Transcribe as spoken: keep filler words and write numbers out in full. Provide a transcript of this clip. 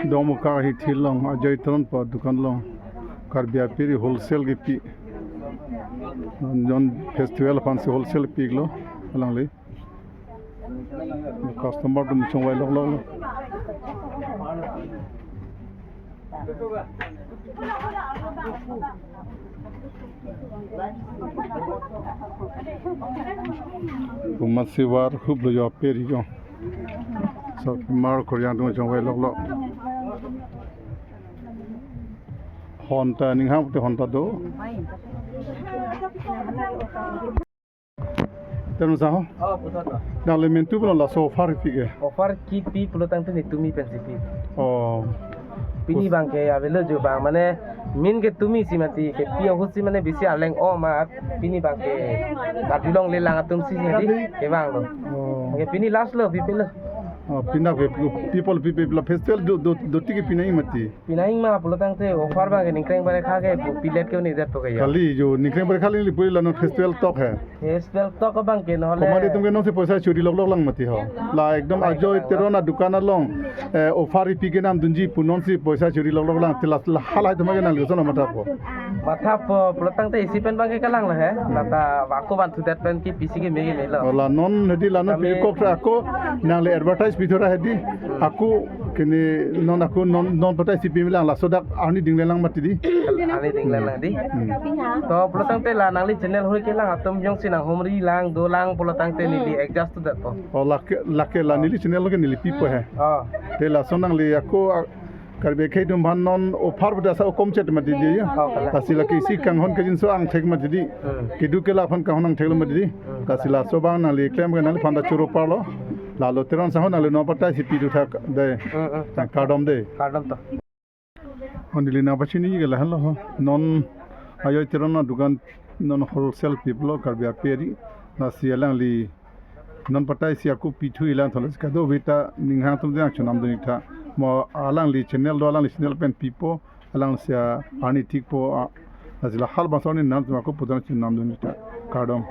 Dongmukak ahithi along, Ajoy Teron pu adukan along Karbi aperi wholesale kepi. Non festival aphansi wholesale pilo alangli. Customer atum chongvai loklok lo. Kumasivar huplo jo aperi jo. So, mar Korean atum chongvai loklok. Honta, ning hang te honta do. Teron sahok. Oh, putar ta. Nangli men tu pulo laso offer pi ke? Offer kepi pulo tangte netum pensi pi. Oh. Pini abang ke avelo jo abang, mane min ke tumi si mati, kepi ahut si mane bisi aleng o ma, pini abang ke kadulong lelang atum si jadi kevang lo. Oh. Ke pini last lo, pipe lo. Oh, pinap ke people, people, people festival do, do, do tiki pinai mati. Pinai ma pulo tangte offer abang ke ningkreng barekha ke pu pilet ke un'edetpo ke ya. Kali jo ningkreng barekha lili puri la non festival tok he. Festival tok abang ke nahole. Komadi atum ke nonsi poisa churi loklok lang mati ho. La ekdom Ajoy Teron adukan along, eh, offer pi ke nam dunji pu nonsi poisa churi loklok lang, tila, la halahai atum ke nangli koson mathapo. Mathapo pulo tangte isi pen abang ke kalang lo he. Lata ako banthudet pen ke pisi ke megi melo. Oh, la non hedi la non kami pi kok tra ako nangli advertise pithura hedi. Ako kini non ako non non patai si pimi lang laso dak arni dinglelang mati di. Arni dinglelang di. Hmm. To pulo tangte la nangli channel hoi kelang atum jongsi nanghumri lang dolang pulo tangte neli adjust to that po. Oh, lake lake la neli channel ke neli pipo he. Oh. Te laso nangli ako a-, Karbi akhei atum aphan non offer pu ta sa okom chet mati di ya. Oh, kalang. Lasi lake isi kanghon kajinso angthek mati di. Hmm. Kedo kelap aphan kanghon angthek lo mati di. Hmm. Lasi laso abang nangli klem ke nangliphan ta choro parlo. Lalo Teron sahok nangli non patai si pidu thak dei. Hmm, hmm. Tang kardom dei. Kardom to. Oh, neli nangpachini ke lahenlo ho. Non Ajoy Teron adukan non wholesale piplo Karbi aperi. Lasi alangli non patai si ako pithu ilang thole kadokave ta ning hang atum dang chonam dun tha. Mo alangli channel do, alangli channel pen pipo, alangsi arni thikpo, a, lasi la hal bangso arni nang atum ako putan chonam dun tha. Kardom.